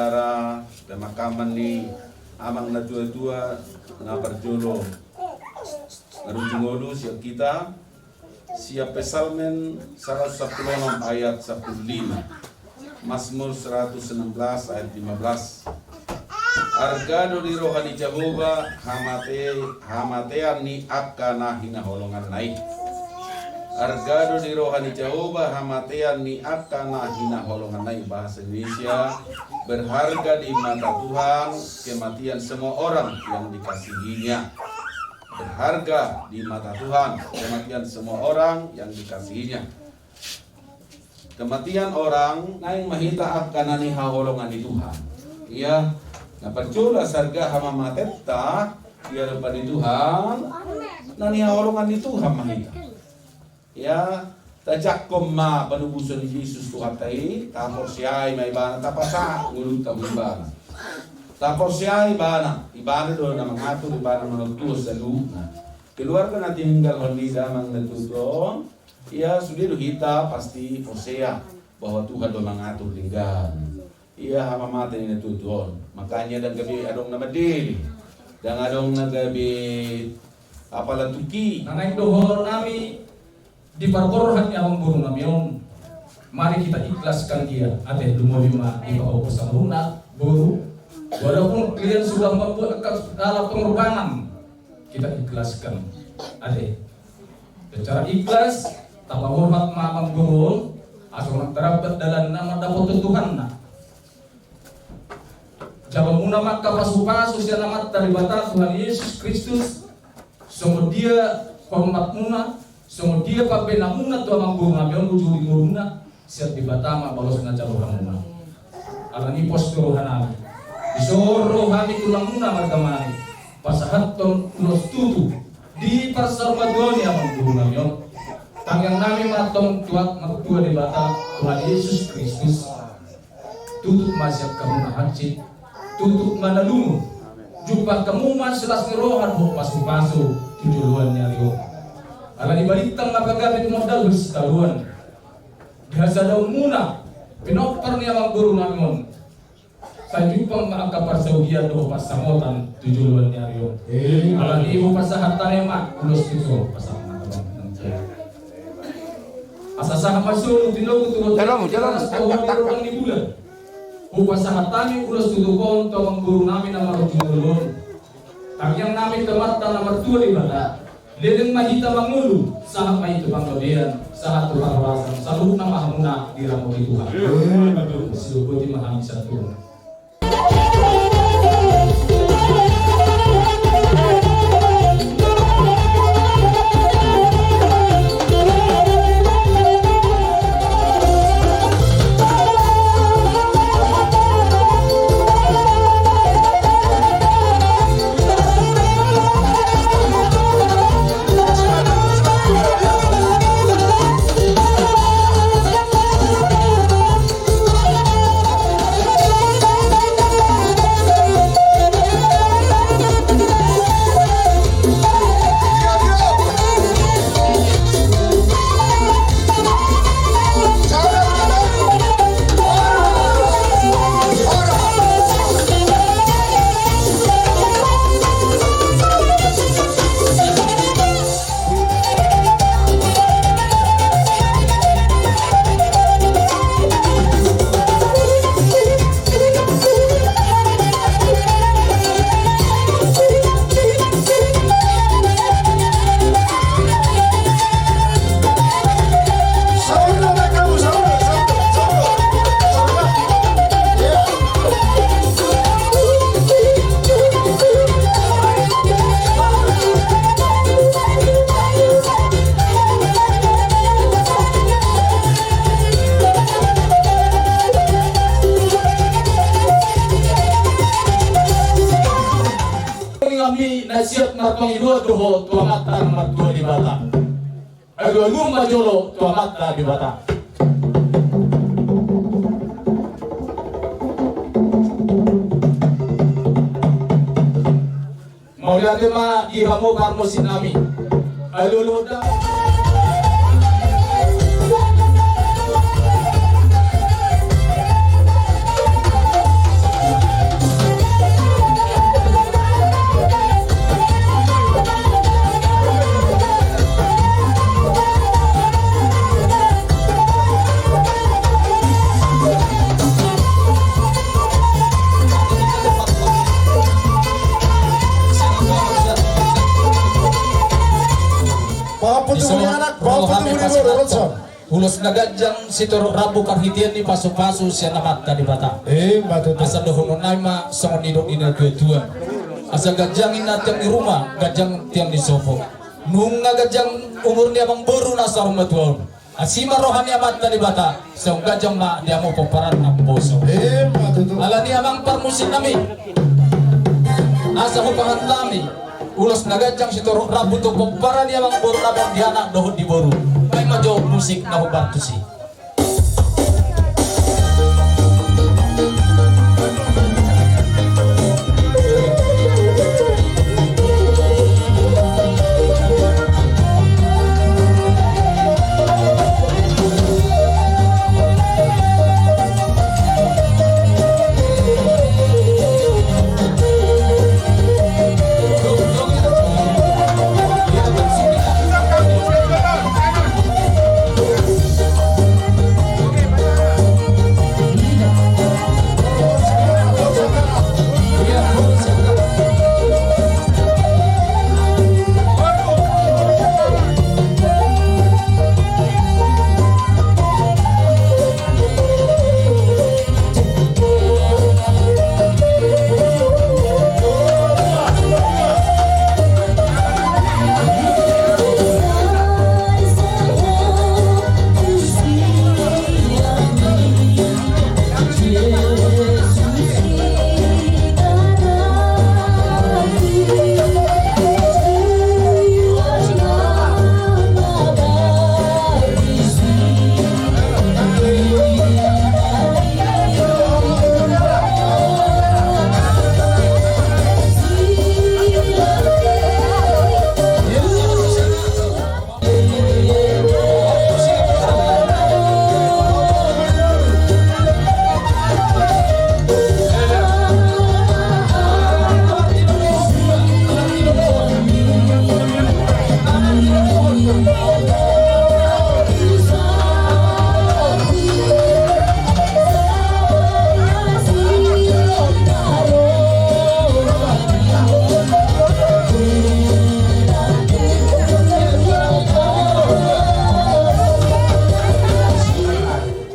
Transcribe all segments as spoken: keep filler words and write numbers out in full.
Acara pemakaman ni amang na tua-tua na parjolo marujung ngolu sian hita, sian Psalmen saratus sampulu onom ayat sampulu lima. Mazmur seratus enam belas ayat lima belas. Arga do di roha ni Jahowa hamate-, hamatean ni angka na hinaholonganna i. Arga do di roha ni Jahowa hamatean ni angka na hinaholonganna i. Bahasa Indonesia, berharga di mata Tuhan kematian semua orang yang dikasihinya. Berharga di mata Tuhan kematian semua orang yang dikasihinya. Kematian orang, naeng ma hita angka na hinaholongan ni Tuhan. Ia, na parjolo arga hamamatenta di adopan ni Tuhan, na hinaholongan ni Tuhan ma hita. Ia, tajangkon ma panobuson ni Jesus Tuhanta i, taporseai ma Ibana, tapasahat ngolunta tu Ibana. Taporseai Ibana, Ibana do na mangatur, Ibana manontuhon saluhutna. Keluarga na tininggalhon ni damang na tutu on, ia sude do hita pasti porsea bahwa Tuhan do mangatur denggan. Ia hamamate ni na tutu on. Makanya ndang gabe adong na mandele. Ndang adong na gabe apala tuki. Na naeng dohonon nami di parborhat ni amangboru nami on. Mari kita ikhlaskan dia. Ate, lumobi ma di pahopo saluhutna, boru. Walaupun kalian sudah membuat ke-, dalam pengorbanan, kita ikhlaskan. Ate. Secara ikhlas, tapaborhat ma amangboru on, asa unang tarambat dalanna mandapothon Tuhanna. Jalo muna ma angka pasupasu sian Amanta Debata Tuhan Jesus Kristus, songon dia hormat muna, songon dia pambahenan muna tu amangboru nami on uju di ngoluna, sian Debata ma balos na jalo hamuna. Alani i pos do roha nami. Dison roha nami tu hamuna marga Mari. Pasahathon ulos tutu di parsaurmatuaon ni amangboru nami on. Tangiang nami ma antong tu Amanta Debata Tuhan Jesus Kristus. Tutup ma sian hamuna hansit. Tutup ma na lungun. Jumpang hamu ma silas ni roha dohot pasupasu tu joloan ni ari on. Alani balintang ma pagabe tumandalhon sitadoan. Di hasadaon muna, pinompar ni amangboru nami on. Sai jumpang ma angka parsaulian dohot pansamotan tu joloan ni ari on. Alani i hupasahat hami ma ulos tutu on, pasahat ma. Asa sahat ma solu tinogu tu joloan ni ari on. Hupasahat hami ulos tutu on tu amangboru nami na marujung ngolu on. Tangiang nami tu Amanta na martua Debata. Leleng ma hita mangolu, sahat ma hita tu panggabean, sahat tu parhorasan, saluhutna ma hamuna diramoti Tuhan. Amin. Sidok boti ma hami santun. Nami na siap marpangidoan dohot tu Amanta na martua Debata. Alualuhon ma jolo tu Amanta Debata. Mauliate ma di hamu parmusik nami. Alualuhon da. Ulos na ganjang sitorop rambu parhitean ni pasupasu sian Amanta Debata. Ima tutu. Asa dohonon nami ma songon nidok ni natuatua. Asa ganjang inna tiang ni ruma, ganjang tiang ni sopo. Nunga ganjang umur ni amangboru na saur matua on. Asi ma roha ni Amanta Debata, sai ganjang ma di hamu pomparan na umboso. Ima tutu. Alani i amang parmusik nami, asa hupasahat hami ulos na ganjang sitorop rambu tu pomparan ni amangboru na baen di anak dohot di boru. Baen ma jo musik na hupartusi.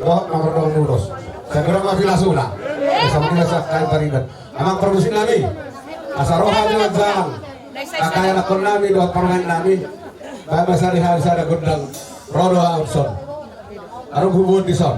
Dohot ma mardongan ulos. Sai murang ma pilas ula. Asa mangula sa kai pariban. Amang parmusik nami, asa roha ni manjalang angka ianakhon nami dohot parumaen nami. Baen ma sada hali sada gondang. Ro do ahu dison. Adong hubuat dison.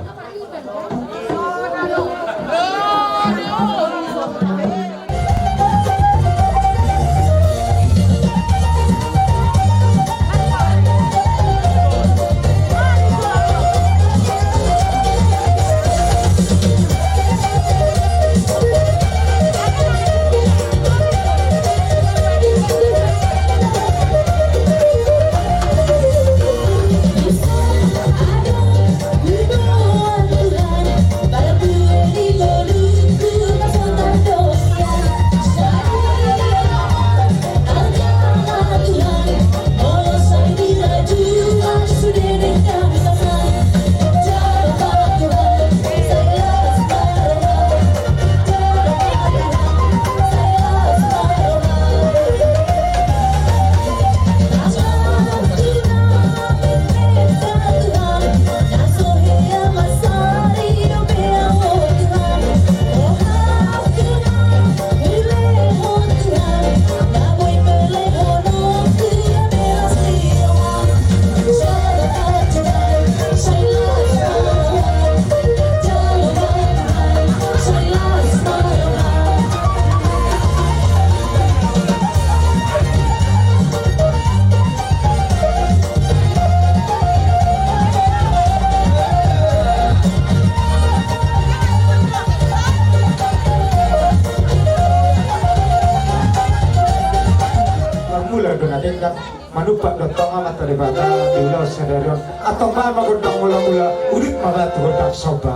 Marmula do na denggan, manumpak do tong Amanta Debata di ulaon sadari on. Antong bahen ma gondang mula-mula, ulik ma batu gondang somba.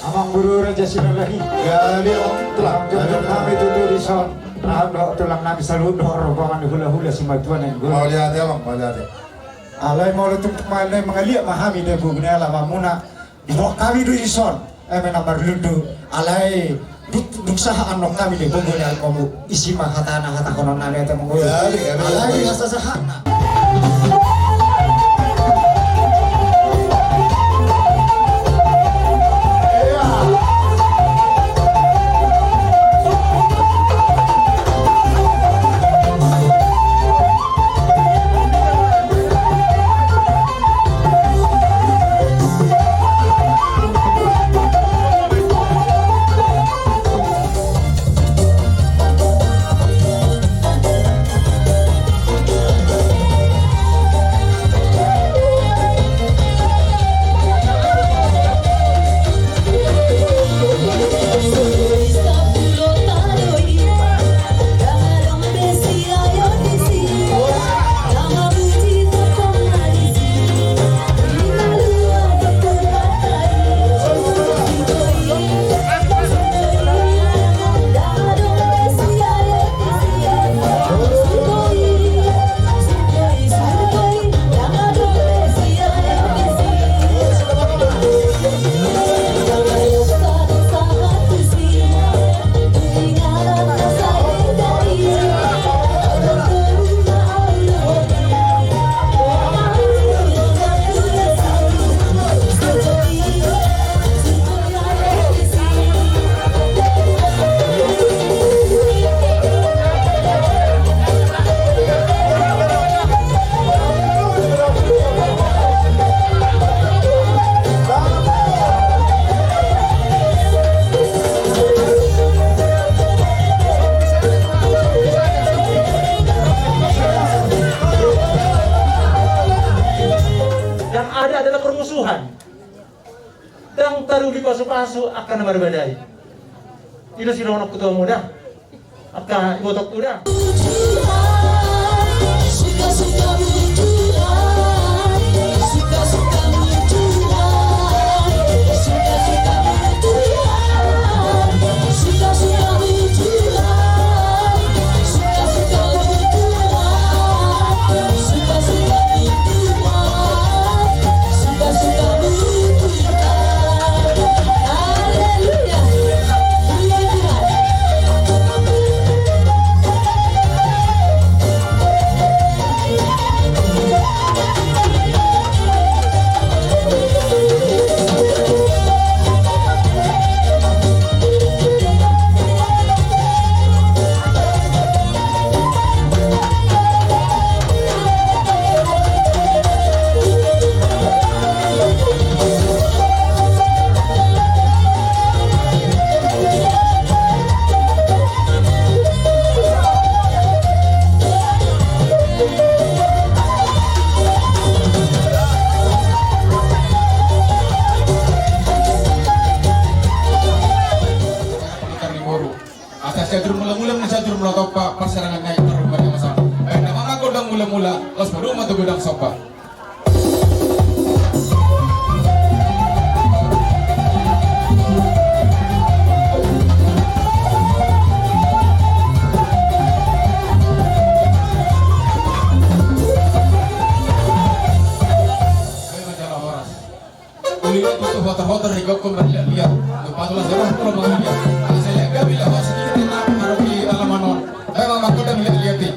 Amangboru Raja Silalahi. Gabe on tulang. Gabe on. Kami tutu dison. Rahat dohot tulang nami saluhut dohot rombongan ni hula-hula simatua na i. Mauliate amang, mauliate. Alai molo tung mangaliat ma hami di boru ni alamanmuna, diboan hami do dison eme na marlundu. Alai dung, dung sahat annon hami di boru ni alamanmu, isi ma hata na hatahononnami, ate mangolu. Alai di sasahatna. Yang ada adalah permusuhan. Ndang tarugi pasupasu angka na marbadai. I do sidohononku tu hamu da, angka ibotongku da. Asa siajur mula-mula, siajur mula tompa, parsirangan na i tarumbar yang masa. Baen damang gondang mula-mula, laos padomu ma tu gondang somba. Uli ma tutu hotor-hotor ni gokku marliat-liat. Lupa tulah jawab kalau mau lihat. Ada saya lihat gabi lah, host ini kita nak ngaruhi alaman on. Ayo, Mama, aku udah lihat-lihat nih.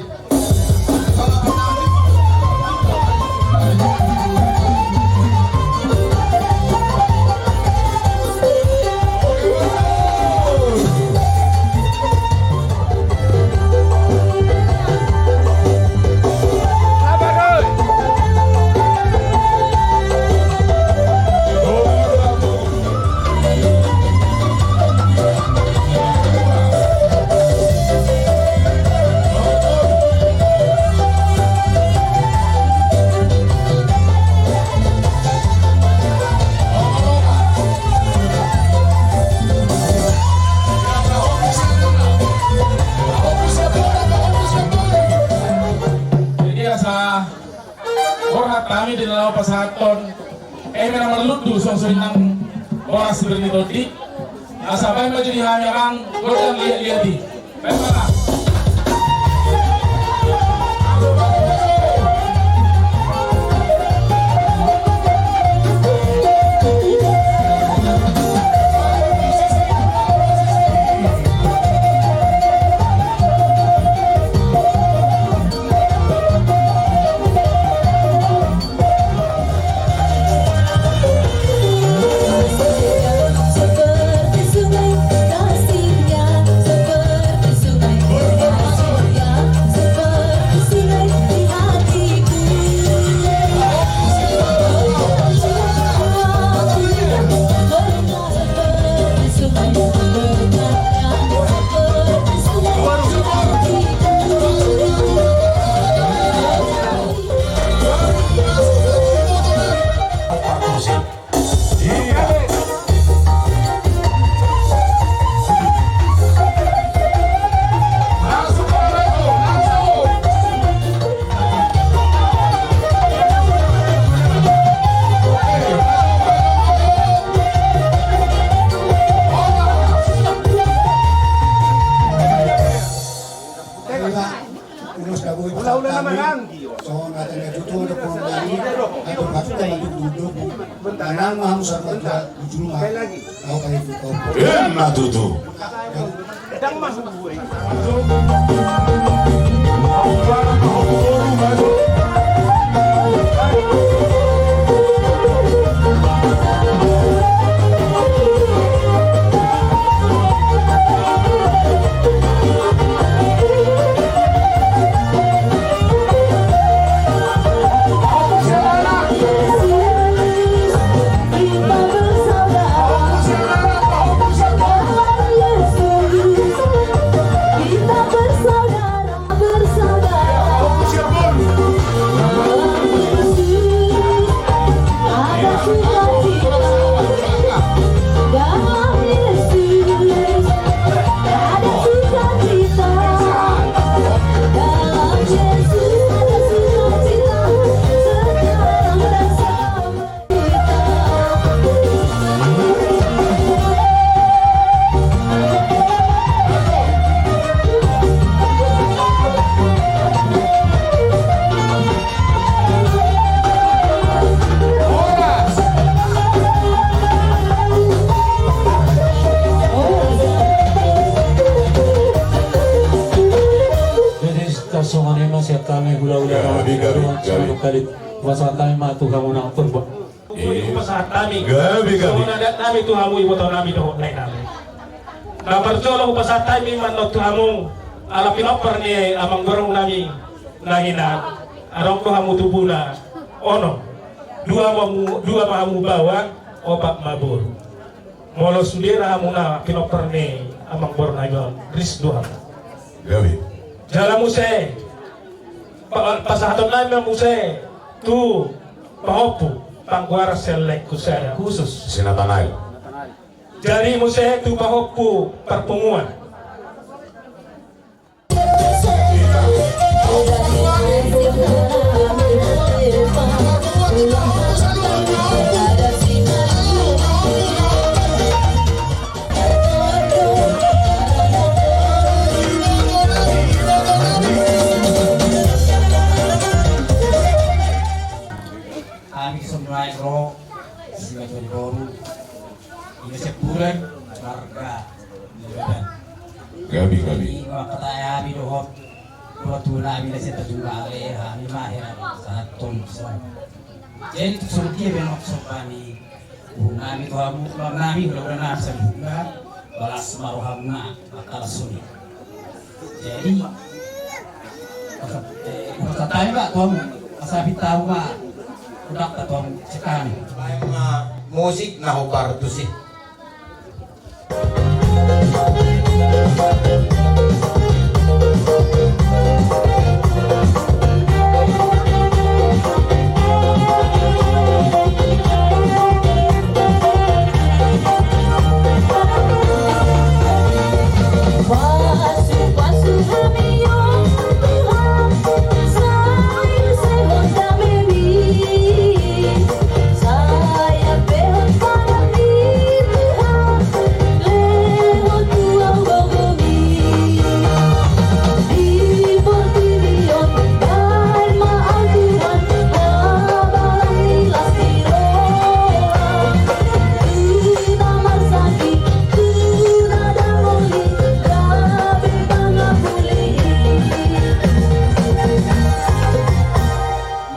Jadi asa borhat hami di na laho pasahathon eme na marlundu songon songon i nang boras siberni tondi. Asa baen ma jo di hami amang gondang liat-liat i. Baen ma. Emma tutu. Jadi, tarsongon i ma sian hami hulahula. Gabe, gabe, gabe. Pasahat hami ma tu hamu nang turba. Pokokna hupasahat hami. Gabe, gabe. Songon adat nami tu hamu, iboto nami dohot lae nami. Na parjolo hupasahat hami ma annon tu hamu, ala pinompar ni amangboru nami nangkining, adong do hamu tubuna onom. Dua ma hamu, dua ma hamu baoa, opat ma boru. Molo sude ra hamu na pinompar ni amangboru nami on, ris do hamu. Gabe. Jala muse, pa-, pasahaton nami ma muse tu pahompu, panggoaran sian laengku sada khusus. Si Natanael. Jadi muse tu pahompu parpunguan. Hami songon i ma ro, sian boru, Ina Siampudan, marga Siampudan. Gabe, gabe. Jadi, mangkatai hami dohot, dohot tulang nami na sian Tanjung Balai, hami ma hera sahat tong so. Jadi, tu songon dia be maksud hami, hami tu hamu, tulang nami, hulahula nami saluhutna, horas ma rohamuna, angka las on i. Jadi, eh, udah tatai, Pak, tuang, masa pita, Pak, udah tak tuang sekali. Musik na hobar tu si.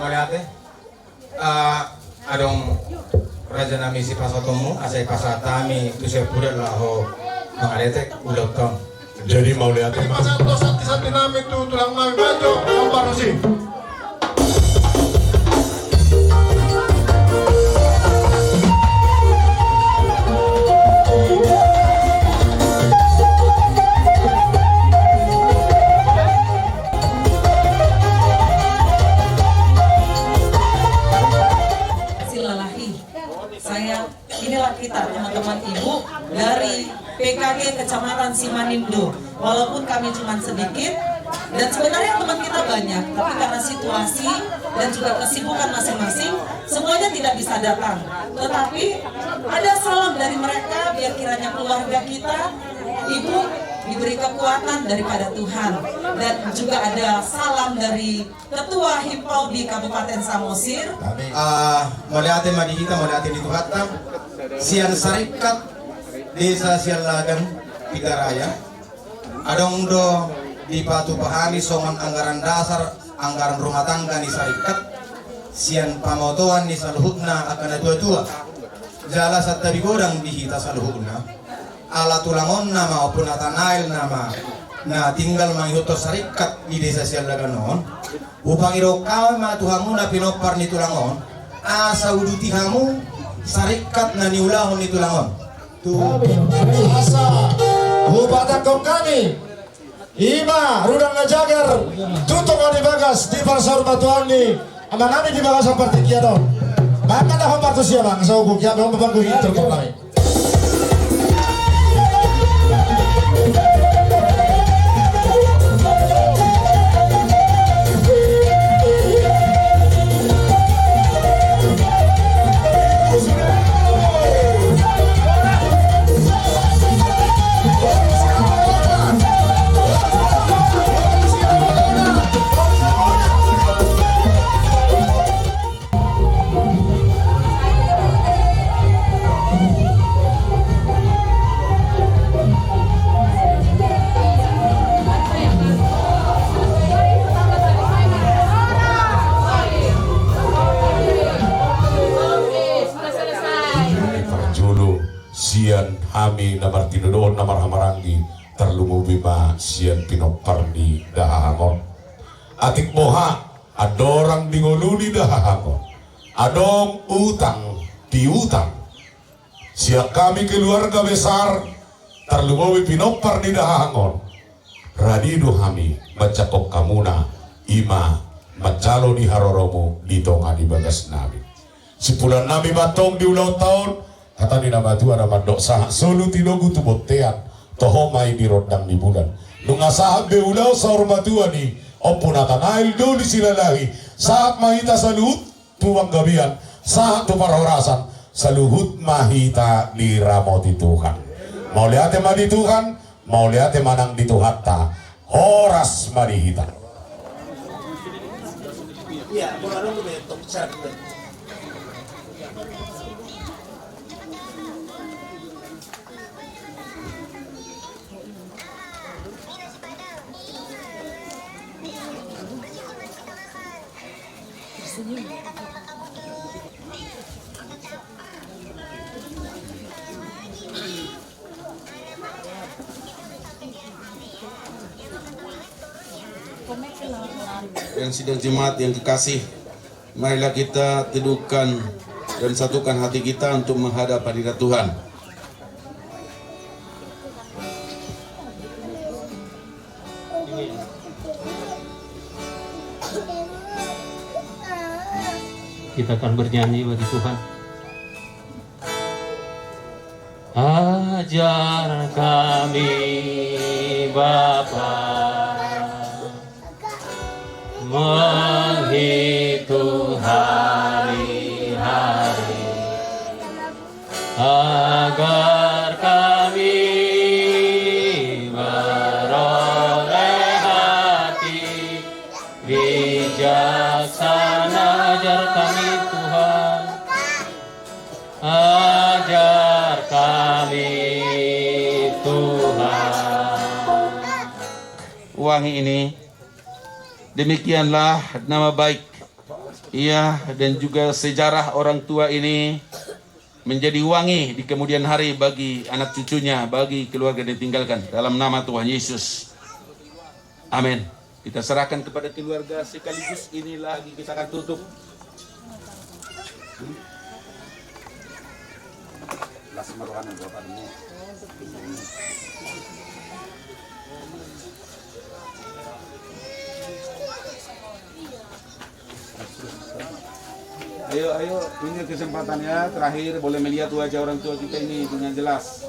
Mauliate. Ah, adong raja nami sipasahatonmu, asa ipasahat hami tu Siampudan laho mangadetek ulaonta on. Jadi mauliate ma. Pasahat do santi-santi nami tu tulang nami Banjo, Amparmusi. Silalahi. Saya, inilah kita, teman-teman ibu dari P K G Kecamatan Simanindo. Walaupun kami cuma sedikit, dan sebenarnya teman kita banyak, tapi karena situasi dan juga kesibukan masing-masing, semuanya tidak bisa datang. Tetapi ada salam dari mereka, biar kiranya keluarga kita, ibu, Diberi kekuatan daripada Tuhan. Dan juga ada salam dari Ketua Himpau di Kabupaten Samosir. Ah, mauliate ma di hita, mauliate di Tuhanta. Sian Saringkat, Desa Siallagan, Pitaraya. Adong do dipatupa hami songon anggaran dasar, anggaran rumah tangga ni Saringkat, sian pamotoan ni saluhutna angka na tua-tua. Jala santabi godang di hita saluhutna. Ala tulangonna ma Ompu Natanael nama na tinggal mangihuthon Saringkat di Desa Siallagan on. Hupangido hami ma tu hamuna pinompar ni tulang on, asa uduti hamu Saringkat na niulahon ni tulang on. Tu asa hupatangkon hami, ima rudang na jagar tu tonga ni bagas di parsaurmatuaon ni amanami di bagasan partingkian on. Maka na hombar tu sia bang, so kukian hombar bang kukian terkon nami. Parjolo sian hami na martinodohon na marhahamaranggi, tarlumobi ma sian pinompar ni dahahang on. Atik boha andorang di ngolu ni dahahang on adong utang piutang. Sian hami keluarga besar, tarlumobi pinompar ni dahahang on, radi do hami manjangkon hamuna, ima manjalo di haroromu di tonga ni bagas nami. Simpulan nami mantong di ulaonta on, hata ni na matua na mandok sahat solu tinogu tu bontean, toho ma i di rondang ni bulan. Nunga sahat be ulaon saur matua ni Ompu Natanael Doli Silalahi, sahat ma hita saluhut tu panggabean, sahat tu parhorasan, saluhut ma hita diramoti Tuhan. Mauliate ma di Tuhan, mauliate ma nang di Tuhanta, horas ma di hita. Yang sidang jemaat yang kekasih, marilah kita teduhkan dan satukan hati kita untuk menghadap hadirat Tuhan. Kita akan bernyanyi bagi Tuhan. Ajar kami, Bapa, menghitung hari-hari, agar kami beroleh hati bijaksana. Ajar kami, Tuhan. Ajar kami, Tuhan. Wangi ini, demikianlah nama baik ia dan juga sejarah orang tua ini menjadi wangi di kemudian hari bagi anak cucunya, bagi keluarga yang ditinggalkan. Dalam nama Tuhan Yesus. Amin. Kita serahkan kepada keluarga sekaligus ini lagi kita akan tutup. Ayo, ayo, ini kesempatannya terakhir, boleh melihat wajah orang tua kita ini dengan jelas.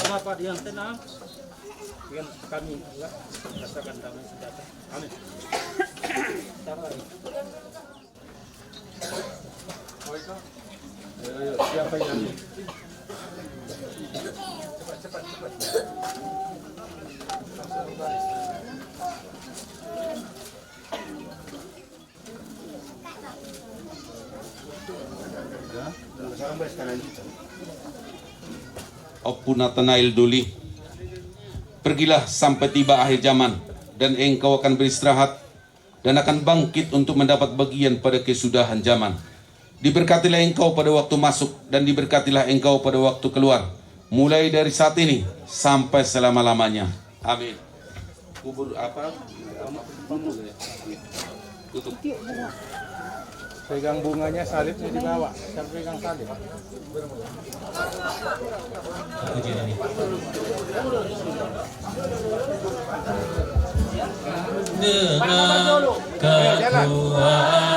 Bapak yang tenang, dengan kami, ya, rasakan damai sejahtera. Amin. Ompu Natanael Doli, pergilah sampai tiba akhir zaman, dan engkau akan beristirahat dan akan bangkit untuk mendapat bagian pada kesudahan zaman. Diberkatilah engkau pada waktu masuk, dan diberkatilah engkau pada waktu keluar, mulai dari saat ini sampai selama-lamanya. Amin. Kubur apa? Tutup. Pegang bunganya, salibnya di bawah. Siapa pegang salib? Dengan kekuatanku,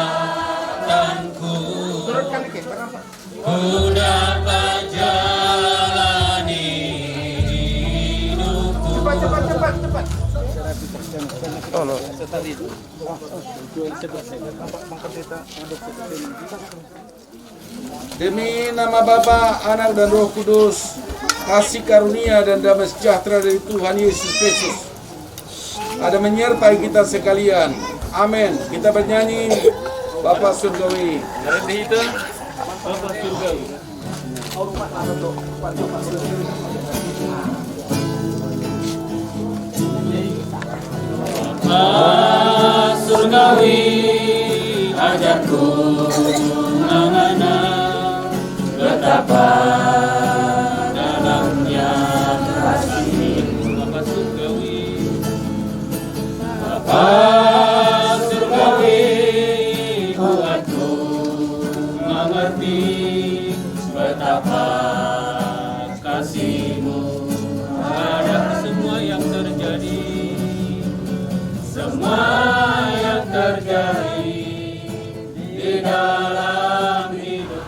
ku dapat jalani hidupku. Cepat, cepat, cepat, cepat. Demi nama Bapa, Anak, dan Roh Kudus, kasih karunia dan damai sejahtera dari Tuhan Yesus Kristus ada menyertai kita sekalian. Amin. Kita bernyanyi Bapa Surgawi. Bapa Surgawi. Bapa Surgawi, ajarku mangana, betapa dalamnya kasih-Mu. Bapa Surgawi, Bapa Surgawi, buatku mengerti betapa kasih-Mu terhadap semua yang terjadi, semua yang terjadi di dalam hidup.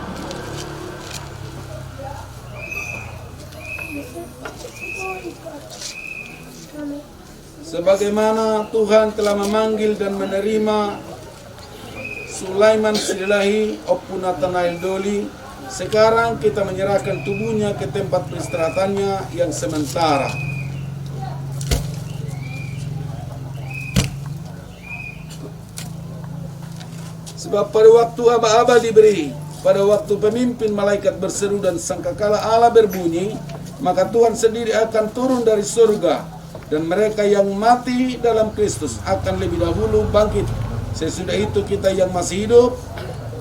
Sebagaimana Tuhan telah memanggil dan menerima Sulaiman Silahi, Ompu Natanael Doli, sekarang kita menyerahkan tubuhnya ke tempat peristirahatannya yang sementara. Sebab pada waktu aba-aba diberi, pada waktu pemimpin malaikat berseru dan sangkakala Allah berbunyi, maka Tuhan sendiri akan turun dari surga, dan mereka yang mati dalam Kristus akan lebih dahulu bangkit. Sesudah itu kita yang masih hidup,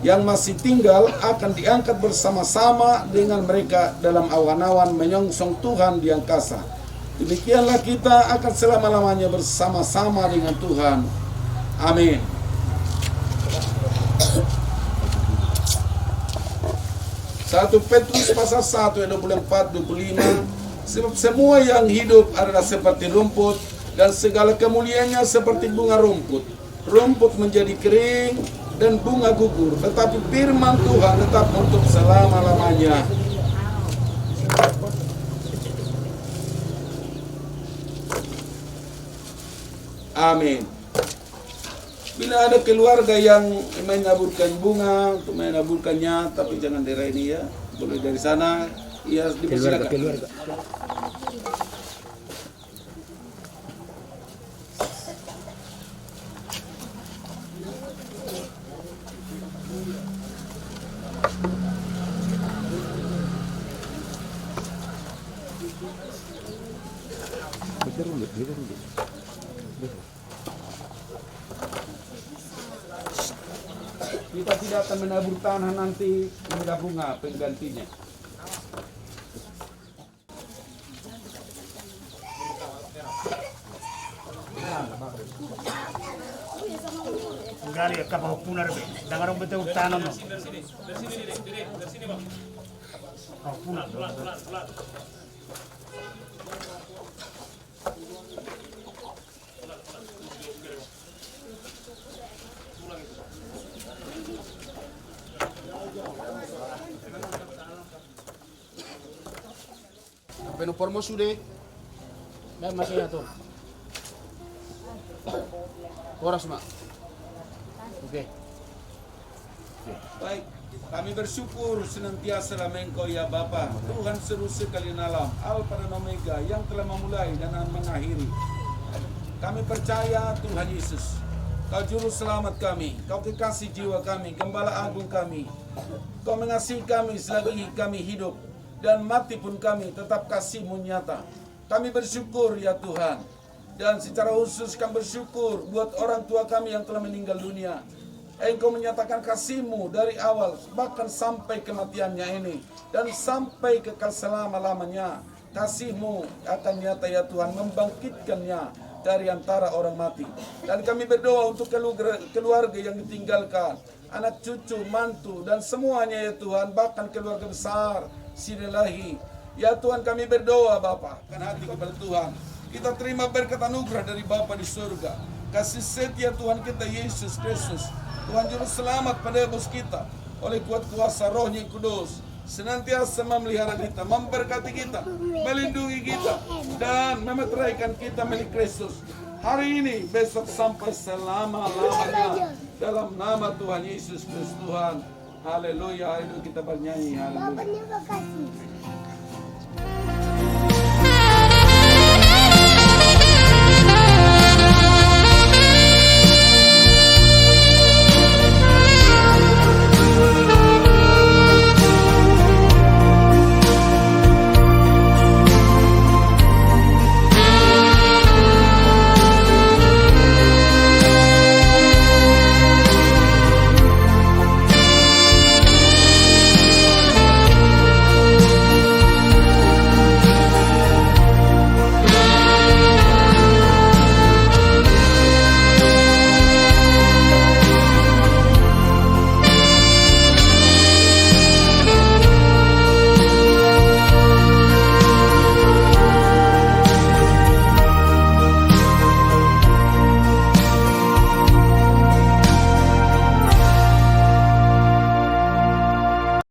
yang masih tinggal, akan diangkat bersama-sama dengan mereka dalam awan-awan menyongsong Tuhan di angkasa. Demikianlah kita akan selama-lamanya bersama-sama dengan Tuhan. Amin. Satu Petrus pasal satu ayat dua puluh empat, dua puluh lima. Sebab semua yang hidup adalah seperti rumput, dan segala kemuliaannya seperti bunga rumput. Rumput menjadi kering dan bunga gugur, tetapi firman Tuhan tetap untuk selama-lamanya. Amin. Bila ada keluarga yang menaburkan bunga untuk menaburkannya, tapi jangan daerah ini ya, boleh dari sana. Ya, dipersilakan. Keluarga, keluarga. Kita tidak akan menabur tanah nanti, menabur bunga penggantinya. Gali ka pahopuna rebe. Dangar rebe teu tanon no. Pahopuna. Penuh pormo sude. Baik, masih ya tuh. Horas ma. Oke. Oke. Baik. Kami bersyukur senantiasa dalam Engkau, ya Bapa, Tuhan seru sekalian alam, Alfa dan Omega, yang telah memulai dan mengakhiri. Kami percaya, Tuhan Yesus, Kau Juru Selamat kami, Kau kekasih jiwa kami, Gembala Agung kami. Kau mengasihi kami selagi kami hidup dan mati pun kami tetap kasih-Mu nyata. Kami bersyukur, ya Tuhan. Dan secara khusus kami bersyukur buat orang tua kami yang telah meninggal dunia. Engkau menyatakan kasih-Mu dari awal, bahkan sampai kematiannya ini, dan sampai kekal selama-lamanya. Kasih-Mu akan nyata, ya Tuhan, membangkitkannya dari antara orang mati. Dan kami berdoa untuk keluarga, keluarga yang ditinggalkan, anak cucu, mantu, dan semuanya, ya Tuhan, bahkan keluarga besar Sirelahi. Ya Tuhan, kami berdoa, Bapa, kan hati kepada Tuhan. Kita terima berkat anugerah dari Bapa di surga. Kasih setia Tuhan kita Yesus Kristus, Tuhan Juru Selamat penebus kita, oleh kuat kuasa Roh-Nya yang Kudus, senantiasa memelihara kita, memberkati kita, melindungi kita, dan memeteraikan kita milik Kristus. Hari ini, besok, sampai selama-lamanya. Dalam nama Tuhan Yesus Kristus, Tuhan. Haleluya, haleluya. Kita bernyanyi, haleluya. Bapa, terima kasih.